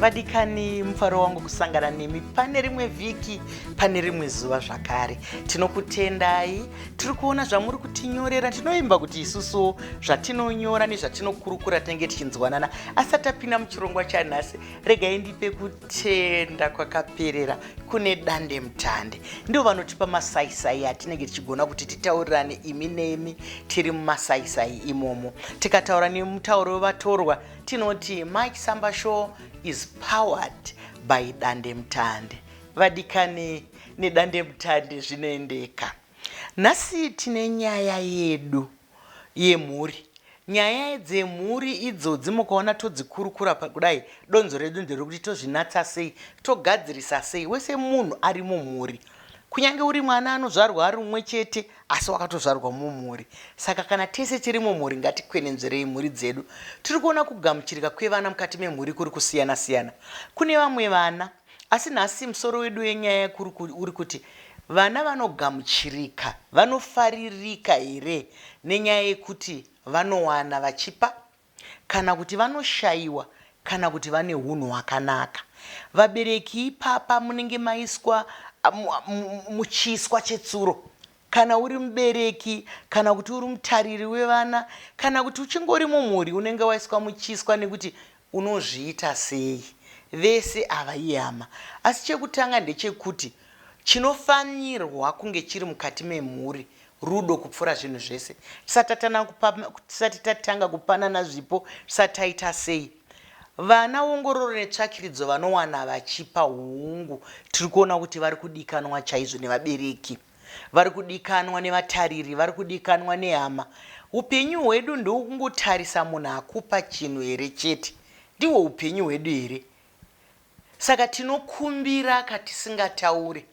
Vadikani, mufaro wangu kusangana nemi pane rimwe vhiki, pane rimwe zuva zvakare. Tinokutendai, tiri kuona zvamuri kutinyorera. Tinoimba kuti isusu zvatinonyora nezvatinokurukura tinenge tichinzwanana. Asi tapinda muchirongwa chanhasi, regai ndipe kutenda kwakaperera kune dandemutande. Ndivo vanotipa masaisai atinenge tichigona kuti titaurirane imi nemi tiri mumasaisai imomo. Tikataura nemutauro wevatorwa tinoti Mike Samba Show is powered by dandemutande. Vadikani, nedandemutande zvinoendeka. Nhasi tine nyaya yedu yemhuri. Nyaya dzemhuri idzodzi mukaona todzikurukura kudai, donzo redu nderekuti tozvinatsa sei, togadzirisa sei. Wese munhu ari mumhuri, kunyange uri mwana anozvarwa ari mumwe chete, asi wakatozvarwa mumhuri. Saka kana tese tiri mumhuri, ngatikwenenzverei mhuri dzedu. Tiri kuona kugamuchirika kwevana mukati memhuri kuri kusiyana siyana. Kune vamwe vana, asi nhasi musoro wedu wenyaya uri kuti vana vanogamuchirika, vanofaririka here nenyaya yekuti vanowana vachipa, kana kuti vanoshayiwa, kana kuti vane hunhu hwakanaka. Vabereki ipapa munenge maiswa muchiswa chetsuro. Kana uri mubereki, kana kuti uri mutariri wevana, kana kuti uchingori mumhuri, unenge waiswa muchiswa nekuti unozviita sei. Vese ava ihama. Asi chekutanga ndechekuti chinofanirwa kunge chiri mukati memhuri rudo kupfuura zvinhu zvese. Tisati tatanga kupanana zvipo, tisati taita sei. Vana ongororo netsvakiridzo vanowana vachipa hungu. Tiri kuona kuti vari kudikanwa chaizvo nevabereki, vari kudikanwa nevatariri, vari kudikanwa nehama. Upenyu hwedu ndokungotarisa munhu akupa chinhu here chete? Ndihwo upenyu hwedu here? Saka tinokumbira katisingataure.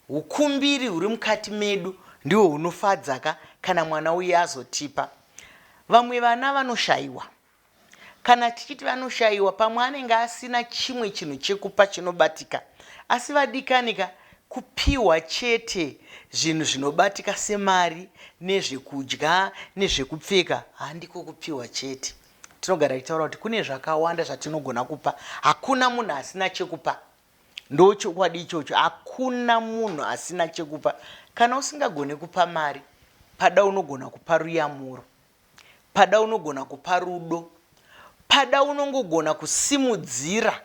Hukumbiri huri mukati medu ndihwo hunofadza ka kana mwana uye azotipa. Vamwe vana vanoshayiwa. Kana tichiti vanoshayiwa, pamwe anenge asina chimwe chinhu chekupa chinobatika. Asi vadikani ka, kupiwa chete zvinhu zvinobatika semari nezvekudya nezvekupfeka handiko kupiwa chete. Tinogara tichitaura kuti kune zvakawanda zvatinogona kupa. Hakuna munhu asina chekupa. Ndochokwadi ichocho, hakuna munhu asina chekupa. Kana usingagone kupa mari, pada unogona kupa ruyamuro, pada unogona kupa rudo, pada unongogona kusimudzira,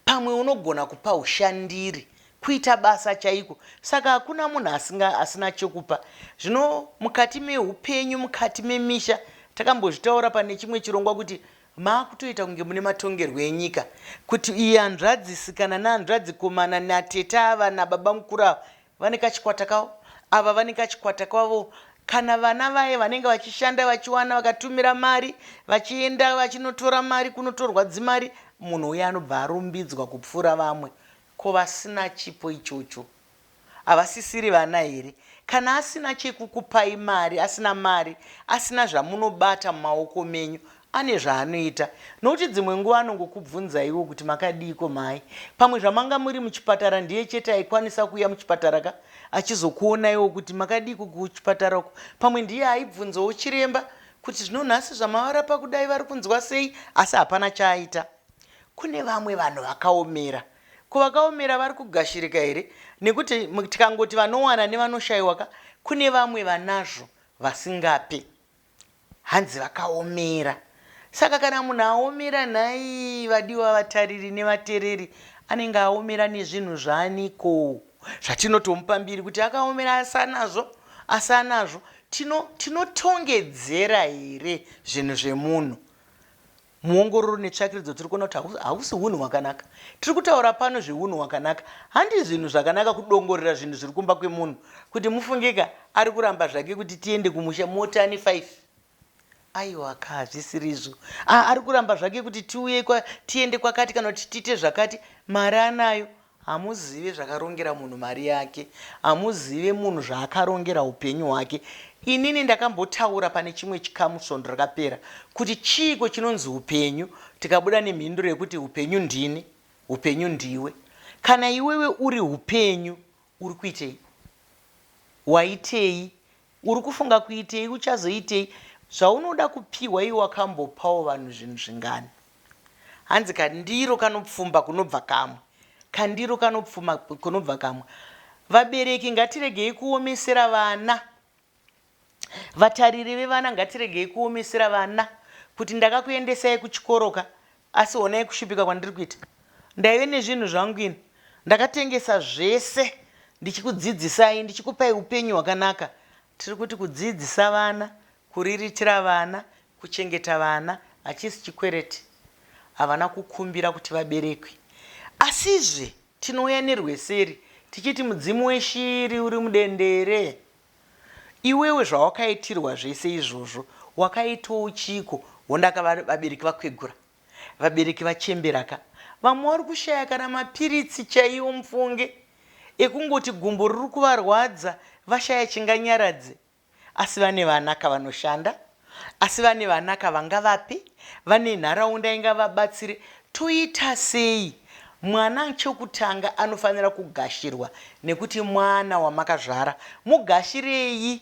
pamwe unogona kupa ushandiri, kuita basa chaiko. Saka hakuna munhu asina chekupa. Zvino mukati meupenyu, mukati memisha, takambozvitaura pane chimwe chirongwa kuti maakutoita kunge mune matongerwo enyika, kuti iyi hanzvadzi sikana nehanzvadzi komana natete ava nababa mukuru ava vane kachikwata kavo, ava vane kachikwata kavo. Kana vana vaye vanenge vachishanda vachiwana, vakatumira mari, vachienda vachinotora mari kunotorwa dzimari, munhu uye anobva arumbidzwa kupfuura vamwe. Ko vasina chipo ichocho havasisiri vana here? Kana asina chekukupai mari, asina mari, asina zvamunobata mumaoko menyu, ane zvaanoita. Nokuti dzimwe nguva anongokubvunzaiwo kuti makadiiko mhai. Pamwe zvamanga muri muchipatara ndiye chete aikwanisa kuuya muchipatara ka achizokuonaiwo kuti makadiiko kuchipatara uko. Pamwe ndiye aibvunzawo chiremba kuti zvino nhasi zvamavarapa kudai vari kunzwa sei, asi hapana chaaita. Kune vamwe vanhu vakaomera. Ko vakaomera vari kugashirika here? Nekuti tikangoti vanowana nevanoshayiwa ka, kune vamwe vanazvo vasingape. Hanzi vakaomera. Saka kana munhu aomera nhai vadiwa vatariri nevatereri, anenge aomera nezvinhu zvaaniko zvatinotomupa mbiri kuti akaomera asi anazvo, asi anazvo. Tinotongedzera here zvinhu zvemunhu? Muongororo netsvakiridzo tiri kuona kuti hausi hunhu hwakanaka. Tiri kutaura pano zvehunhu hwakanaka. Handi zvinhu zvakanaka kudongorera zvinhu zviri kumba kwemunhu kuti mufungeka ari kuramba zvake kuti tiende kumusha mota ane 5. Aiwa ka, hazvisirizvo. Ari kuramba zvake kuti tiuye tiende kwakati kana kuti tiite zvakati, mari anayo. Hamuzive zvakarongera munhu mari yake. Hamuzive munhu zvaakarongera upenyu hwake. Inini ndakambotaura pane chimwe chikamu svondo rakapera kuti chiiko chinonzi upenyu, tikabuda nemhinduro yekuti upenyu ndini, upenyu ndiwe. Kana iwewe uri upenyu, uri kuitei? Waitei? Uri kufunga kuitei? Uchazoitei? Zvaunoda kupiwa iwe wakambopawo vanhu zvinhu zvingani? Hanzi kandiro kanopfumba kunobva kamwe. Kandiro kanopfuma kunobva kamwe. Vabereki ngatiregei kuomesera vana. Vatariri vevana ngatiregei kuomesera vana kuti ndakakuendesai kuchikoro ka asi honai kushupika kwandiri kuita. Ndaive nezvinhu zvangu ini. Ndakatengesa zvese ndichikudzidzisai ndichikupai upenyu hwakanaka. Tiri kuti kudzidzisa vana, kuriritira vana, kuchengeta vana hachisi chikwereti. Havana kukumbira kuti vaberekwe. Asizve tinouya nerweseri tichiti mudzimu weshiri uri mudendere. Iwewe zvawakaitirwa zvese izvozvo wakaitawo chiiko wondaka vabereki vakwegura vabereki vachembera ka vamwe vari kushaya kana mapiritsi chaiwo mufunge ekungoti gumbo riri kuvarwadza vashaya chinganyaradze asi vane vanaka vanoshanda asi vane vanaka vangavape vane nharaunda ingavabatsire toita sei mwana chokutanga anofanira kugashirwa nekuti mwana wamakazvara mugashirei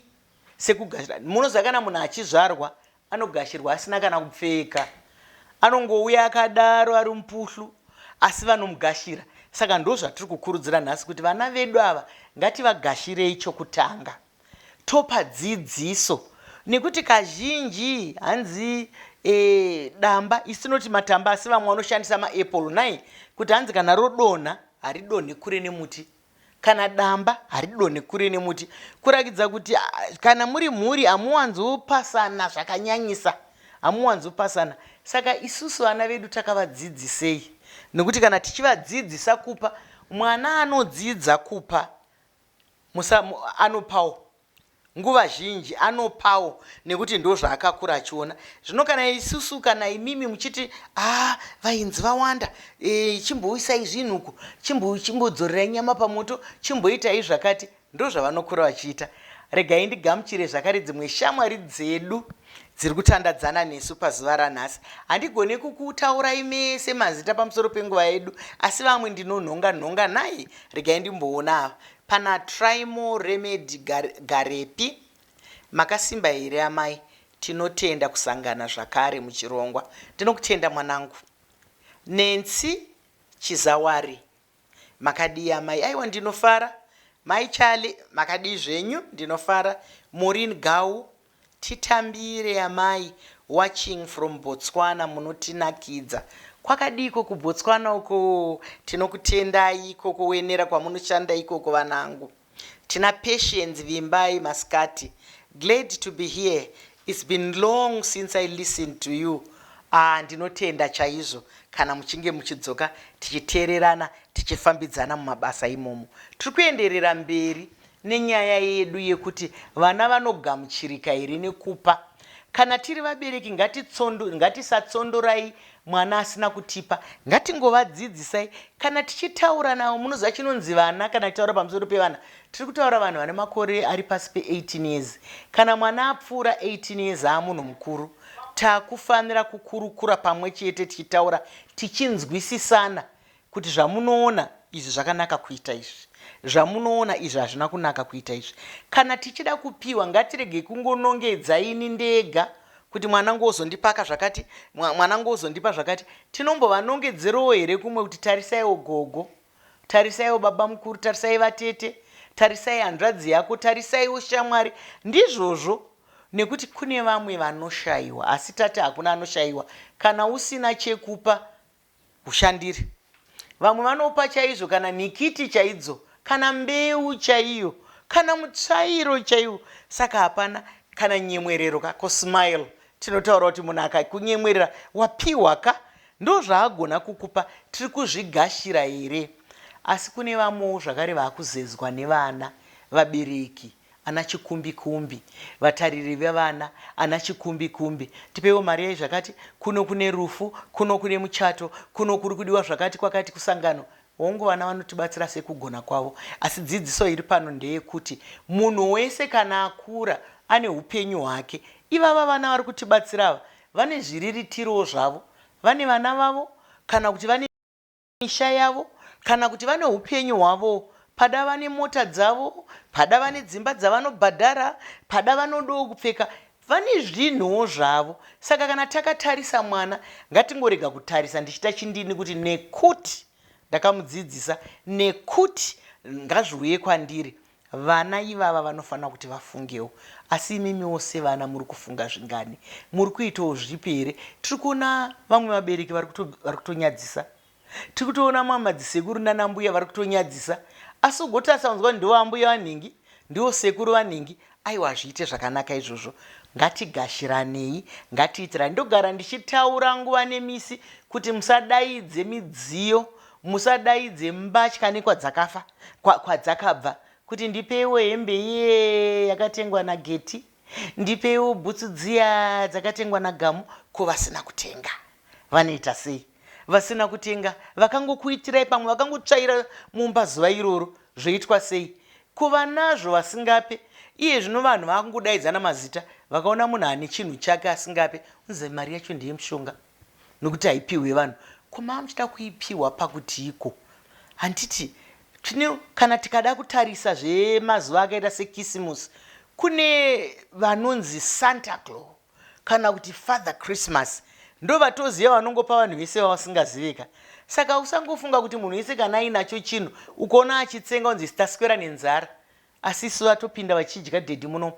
sekugashira munoziva kana munhu achizvarwa anogashirwa asina kana kupfeka anongouya akadaro ari mupuhlu asi vanomugashira saka ndozvatiri kukurudzira nhasi kuti vana vedu ava ngativagashirei chokutanga topa dzidziso nekuti kazhinji hanzi e, damba isu tinoti matamba asi vamwe vanoshandisa maapple nai kuti hanzi kana rodonha haridonhe kure nemuti kana damba haridonhe kure nemuti kurakidza kuti ah, kana muri mhuri hamuwanzopasana zvakanyanyisa hamuwanzopasana saka isusu vana vedu takavadzidzisei nekuti kana tichivadzidzisa kupa mwana anodzidza kupa musa anopawo nguva zhinji anopawo nekuti ndozvaakakura achiona zvino kana isusu kana imimi muchiti a ah, vainzi vawanda e, chimboisai zvinhu uku chimbodzorerai nyama pamoto chimboitai zvakati ndozvavanokura vachiita regai ndigamuchire zvakare dzimwe shamwari dzedu dziri kutandadzana nesu pazuva ranhasi handigone kukutaurai mese mazita pamusoro penguva yedu asi vamwe ndinonhonga nhonga nhai regai ndimboona ava Pana Trymore Remedy Garepi makasimba here amai tinotenda kusangana zvakare muchirongwa ndinokutenda mwanangu Nancy Chizawari makadii amai aiwa ndinofara mai Charlie makadii zvenyu ndinofara Maureen Gau Titambire amai watching from Botswana munotinakidza. Kwakadiiko kuBotswana uko tinokutendai ikoko wenera kwamunoshanda ikoko vanangu. Tina Patience Vimbai masikati. Glad to be here. It's been long since I listened to you. Ah, ndinotenda chaizvo kana muchinge muchidzoka tichiteererana tichifambidzana mumabasa imomo. Tiri kuenderera mberi nenyaya yedu yekuti vana vanogamuchirika here nekupa. Kana tiri vabereki ngatisatsondorai mwana asina kutipa, ngatingovadzidzisai. Kana tichitaura navo, munoziva chinonzi vana, kana tichitaura pamusoro pevana, tiri kutaura vanhu vane makore ari pasi pe18 years. Kana mwana apfuura 18 years aamunhu mukuru, takufanira kukurukura pamwe chete tichitaura tichinzwisisana kuti zvamunoona izvi zvakanaka kuita izvi zvamunoona izvi hazvina kunaka kuita izvi kana tichida kupiwa ngatiregei kungonongedza ini ndega kuti mwana ngozondipaka zvakati mwana ngozondipa zvakati tinombovanongedzerowo here kumwe kuti tarisaiwo gogo tarisaiwo baba mukuru tarisai vatete tarisai hanzvadzi yako tarisaiwo shamwari ndizvozvo nekuti kune vamwe vanoshayiwa asi tati hakuna anoshayiwa kana usina chekupa Ushandire. Vamwe vanopa chaizvo kana nhikiti chaidzo, kana mbeu chaiyo, kana mutsvairo chaiwo. Saka hapana kana nyemwerero ka, ko smile. Tinotaura kuti munhu akakunyemwerera wapiwa ka, ndozvaagona kukupa, tiri kuzvigashira here? Asi kune vamwewo zvakare vaakuzezwa nevana, vabereki ana chikumbi kumbi vatariri vevana ana chikumbi kumbi tipeiwo mari yai zvakati kuno kune rufu kuno kune muchato kuno kuri kudiwa zvakati kwakati kusangano hongu vana vanotibatsira sekugona kwavo asi dzidziso iri pano ndeyekuti munhu wese kana akura ane upenyu hwake ivava vana vari kutibatsira ava vane zviriritirowo zvavo vane vana vavo kana kuti vane misha yavo kana kuti vane upenyu hwavo pada vane mota dzavo pada vane dzimba dzavanobhadhara pada vanodawo kupfeka Vane zvinhuwo zvavo. Saka kana takatarisa mwana, ngatingorega kutarisa ndichita chindini kuti nekuti ndakamudzidzisa, nekuti ngazviuye kwandiri. Vana ivava vanofanira kuti vafungewo. Asi imimiwo sevana muri kufunga zvingani? Muri kuitawo zvipi here? Tiri kuona vamwe vabereki vari kutonyadzisa. Tiri kutoona mamwe madzisekuru nanambuya vari kutonyadzisa. Asi ugotarisa unzwa ndiwo ambuya vanhingi, ndiwo sekuru vanhingi. Aiwa hazviite zvakanaka izvozvo. Ngatigashiranei, ngatiitirane. Ndogara ndichitaura nguva nemisi kuti musadaidze midziyo, musadaidze mbatya nekwadzakafa, kwadzakabva. Kuti ndipeiwo hembe iye yakatengwa naGeti, ndipeiwo bhutsu dziya dzakatengwa naGamu, ko vasina kutenga vanoita sei? Vasina kutenga vakangokuitirai pamwe vakangotsvaira mumba zuva iroro zvoitwa sei? Ko vanazvo vasingape? Iye zvino vanhu vakungodaidzana mazita vakaona munhu ane chinhu chake asingape unzi mari yacho ndeyemushonga nokuti haipihwe vanhu. Ko mava muchida kuipiwa pakutiiko? Handiti tine kana tikada kutarisa zvemazuva akaita sekisimusi kune vanonzi Santa Claus kana kuti Father Christmas ndovatoziva vanongopa vanhu vese vavasingaziveka. Saka usangofunga kuti munhu wese kana ainacho chinhu ukaona achitsenga unzi taswera nenzara, asi isu vatopinda vachidya dhedhi muno,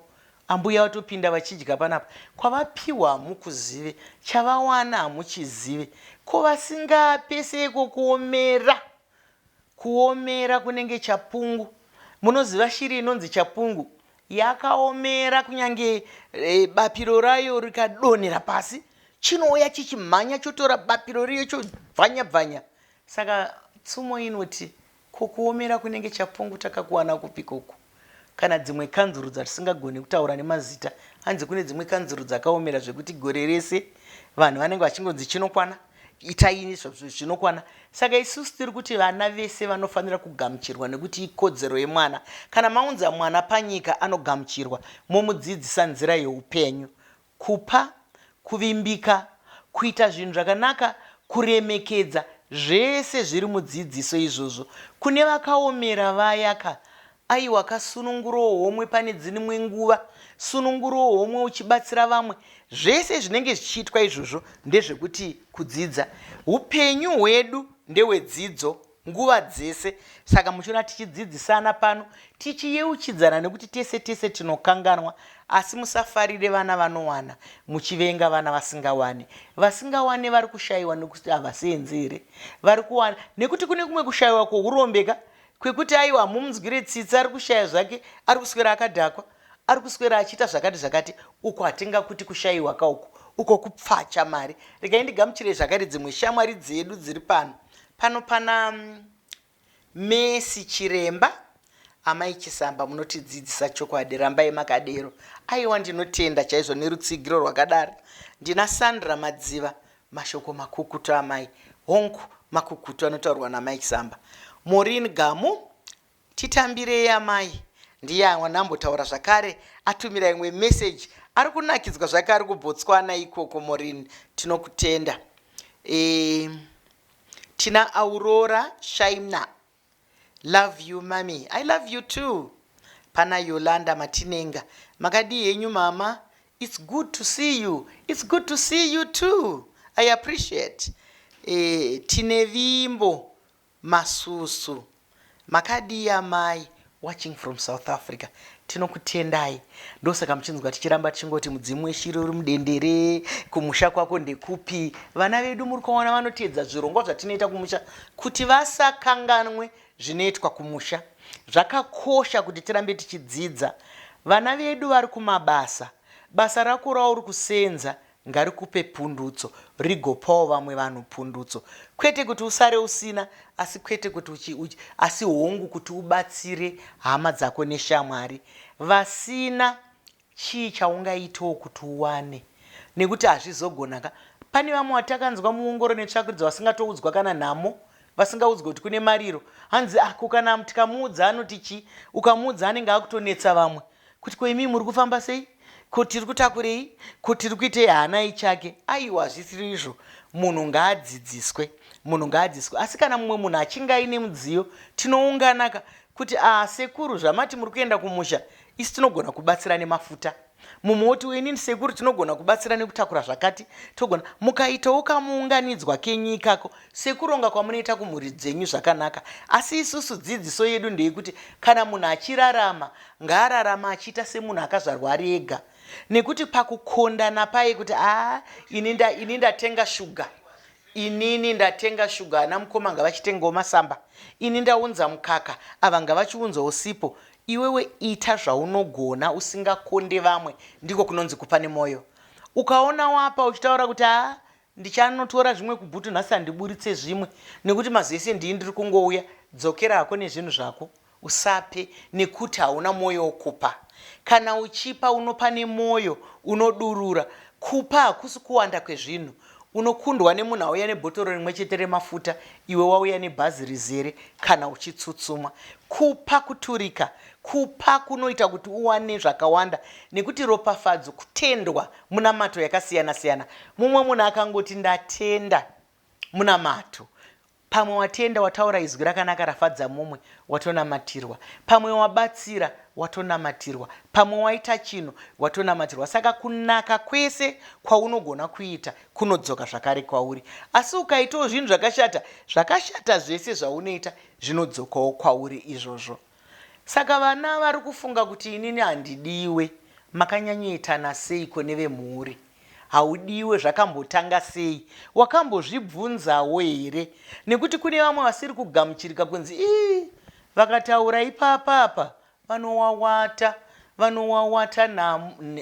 ambuya vatopinda vachidya panapa. Kwavapiwa hamukuzive, chavawana hamuchizive. Ko vasingape seiko kuomera? Kuomera kunenge chapungu. Munoziva shiri inonzi chapungu? Yakaomera kunyange e, bapiro rayo rikadonhera pasi chinouya chichimhanya chotora bapiro riyo chobvanya bvanya. Saka tsumo inoti ko kuomera kunenge chapungu takakuwana kupi koko? Kana dzimwe kanzuru dzatisingagoni kutaura nemazita, hanzi kune dzimwe kanzuru dzakaomera zvekuti gore rese vanhu vanenge vachingonzi chinokwana, itai zvinokwana. Saka isusu tiri kuti vana vese vanofanira kugamuchirwa nekuti ikodzero yemwana. Kana maunza mwana panyika anogamuchirwa, momudzidzisa nzira yeupenyu. Kupa, kuvimbika, kuita zvinhu zvakanaka, kuremekedza, zvese zviri mudzidziso izvozvo. Kune vakaomera vaya ka, aiwa ka sunungurowo homwe pane dzinimwe nguva, sunungurowo homwe uchibatsira vamwe. Zvese zvinenge zvichiitwa izvozvo ndezvekuti kudzidza. Upenyu hwedu ndehwedzidzo. Nguva dzese. Saka muchiona tichidzidzisana pano, tichiyeuchidzana nekuti tese tese tinokanganwa. Asi musafarire vana vanowana, muchivenga vana vasingawane. Vasingawane vari kushaiwa nekuti havaseenzi here? Vari kuwana nekuti kune kumwe kushaiwa kwourombe ka, kwekuti aiwa hamumunzwire tsitsi ari kushaya zvake, ari kuswera akadhakwa, ari kuswera achiita zvakati zvakati. Uko hatingakuti kushaiwa ka uko, uko kupfacha mari. Regai ndigamuchire zvakare dzimwe shamwari dzedu dziri pano. Pano pana Mercy Chiremba, Amai Chisamba munotidzidzisa chokwadi, rambai makadero. Aiwa ndinotenda chaizvo nerutsigiro rwakadaro. Ndina Sandra Madziva, mashoko makukutu amai. Hongu, makukutu anotaurwa namai Chisamba. Maureen Gamu, Titambirei amai. Ndiye wandambotaura zvakare atumira imwe message ari kunakidzwa zvake ari kuBotswana ikoko Maureen tinokutenda. E, tina Aurora Shaina love you mummy I love you too. Pana Yolanda Matinenga makadii henyu mama it's good to see you it's good to see you too I appreciate. E, tine vimbo Masusu. Makadii amai watching from South Africa. Tinokutendai. Ndosaka muchinzwa tichiramba tichingoti mudzimu weshiri uri mudendere, kumusha kwako ndekupi. Vana vedu muri kuona vanoteedza zvirongwa zvatinoita kumusha kuti vasakanganwe zvinoitwa kumusha. Zvakakosha kuti tirambe tichidzidza. Vana vedu vari kumabasa. Basa rako rauri kuseenza Ngarikupe pundutso, rigopawo vamwe vanhu pundutso. Kwete kuti usare usina, asi kwete kuti uchi, uchi, asi hongu kuti ubatsire hama dzako neshamwari. Vasina, chii chaungaitawo kuti uwane? Nekuti hazvizogona ka. Pane vamwe vatakanzwa muongoro netsvakurudzo vasingatoudzwa kana nhamo, vasingaudzwe kuti kune mariro. Hanzi, ah, ko kana tikamuudza anoti chii? Ukamuudza anenge akutonetsa vamwe. Kuti ko imi muri kufamba sei? Ko tiri kutakurei? Ko tiri kuitei? Haana ichake. Aiwa hazvisiri izvo. Munhu ngaadzidziswe. Munhu ngaadzidziswe. Asi kana mumwe munhu achinge aine mudziyo, tinounganaka kuti ah sekuru zvamati muri kuenda kumusha, isu tinogona kubatsira nemafuta. Mumwe woti inini sekuru tinogona kubatsira nekutakura zvakati, togona mukaitawo kamuunganidzwa kenyu ikako sekuronga kwamunoita kumhuri dzenyu zvakanaka. Asi isusu dzidziso yedu ndeyekuti kana munhu achirarama ngaararama achiita semunhu akazvarwa ari ega, nekuti pakukondana paye kuti aa ini ndatenga shuga, inini ndatenga shuga, ana mukoma ngavachitengawo masamba, ini ndaunza mukaka, ava ngavachiunzawo sipo. Iwewe ita zvaunogona usingakonde vamwe, ndiko kunonzi kupa nemwoyo. Ukaona wapa uchitaura kuti aa ndichanotora zvimwe kubhutu nhasi handiburitse zvimwe nekuti mazuva ese ndii ndiri kungouya, dzokera hako nezvinhu zvako. Usape nekuti hauna mwoyo wokupa. Kana uchipa unopa nemwoyo, unodurura. Kupa hakusi kuwanda kwezvinhu. Unokundwa nemunhu auya nebhotoro rimwe chete remafuta iwe wauya nebhazi rizere kana uchitsutsumwa. Kupa kuturika. Kupa kunoita kuti uwane zvakawanda nekuti ropafadzo kutendwa munamato yakasiyana-siyana. Mumwe munhu akangoti ndatenda munamato. Pamwe watenda wataura izwi rakanaka rafadza mumwe, watonamatirwa. Pamwe wabatsira, watonamatirwa. Pamwe waita chinhu, watonamatirwa. Saka kunaka kwese kwaunogona kuita kunodzoka zvakare kwauri. Asi ukaitawo zvinhu zvakashata, zvakashata zvese zvaunoita zvinodzokawo kwauri izvozvo. Saka vana vari kufunga kuti inini handidiwe, makanyanyoitana seiko nevemhuri? Haudiwe zvakambotanga sei? Wakambozvibvunzawo here? Nekuti kune vamwe vasiri kugamuchirika kunzi ii vakataura ipapa apa vanowawata, vanowawata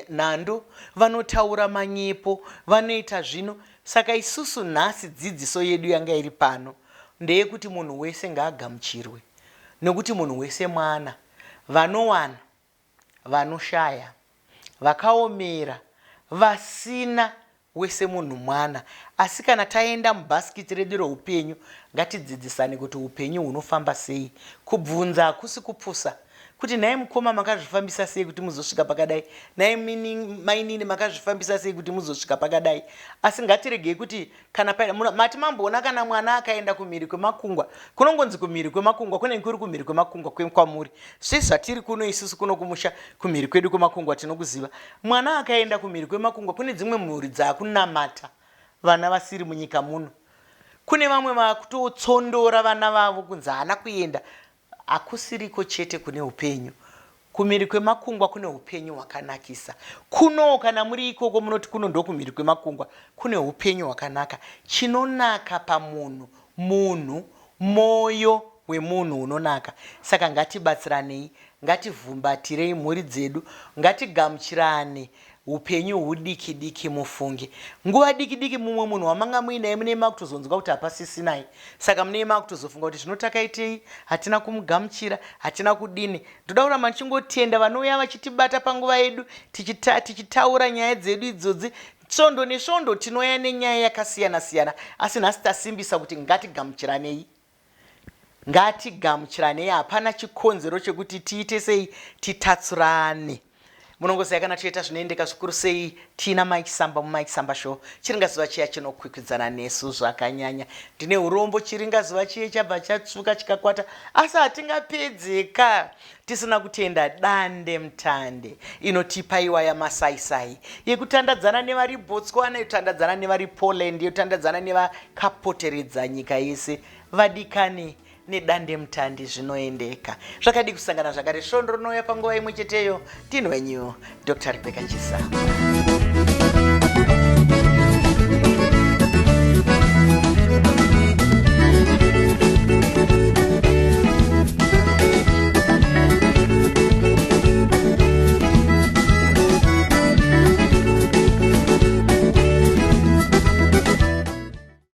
nhando, vanotaura manyepo, vanoita zvino. Saka isusu nhasi dzidziso yedu yanga iri pano ndeyekuti munhu wese ngaagamuchirwe nekuti munhu wese mwana. Vanowana vanoshaya, vakaomera, vasina, wese munhu mwana. Asi kana taenda mubhasikiti redu reupenyu, ngatidzidzisane kuti upenyu hunofamba sei. Kubvunza hakusi kupusa. Kuti nhai mukoma makazvifambisa sei kuti muzosvika pakadai? Nhai mainini makazvifambisa sei kuti muzosvika pakadai? Asi ngatiregei kuti kana paina mati mamboona kana mwana akaenda kumhiri kwemakungwa, kunongonzi kumhiri kwemakungwa kunenge kuri kumhiri kwemakungwa kwamuri. Sezvatiri kuno isusu kuno kumusha kumhiri kwedu kwemakungwa tinokuziva. Mwana akaenda kumhiri kwemakungwa kune dzimwe mhuri dzakunamata vana vasiri munyika muno. Kune vamwe vakutotsondora vana vavo kunzi haana kuenda. Hakusiriko chete kune upenyu. Kumhiri kwemakungwa kune upenyu hwakanakisa. Kunowo kana muri ikoko munoti kuno ndokumhiri kwemakungwa kune upenyu hwakanaka. Chinonaka pamunhu munhu, moyo wemunhu unonaka. Saka ngatibatsiranei, ngativhumbatirei mhuri dzedu, ngatigamuchirane Hupenyu hudiki diki mufunge. Nguva diki diki mumwe munhu wamanga muinaye munee makutozonzwa kuti hapasisinai. Saka munee makutozofunga kuti zvino takaitei, hatina kumugamuchira, hatina kudini. Ndoda kuramba ndichingotenda vanouya vachitibata panguva yedu tichita, tichitaura nyaya dzedu idzodzi. Svondo nesvondo tinouya nenyaya yakasiyana siyana asi nhasi tasimbisa kuti ngatigamuchiranei. Ngatigamuchiranei hapana chikonzero chekuti tiite sei titatsurane. Munongoziva kana toita zvinoendeka zvikuru sei tiina Mai Chisamba muMai Chisamba Show. Chiringazuva chiya chinokwikwidzana nesu zvakanyanya. Ndine urombo chiringazuva chiye chabva chatsvuka chikakwata asi hatingapedzeka tisina kutenda dande mutande inotipa iwaya masaisai yekutandadzana nevari Botswana, yekutandadzana nevari Poland, yekutandadzana nevakapoteredza nyika yese. Vadikani nedandemutande zvinoendeka. Zvakadii kusangana zvakare svondo rinouya panguva imwe cheteyo. Ndini wenyu Dr. Rebecca Chisa.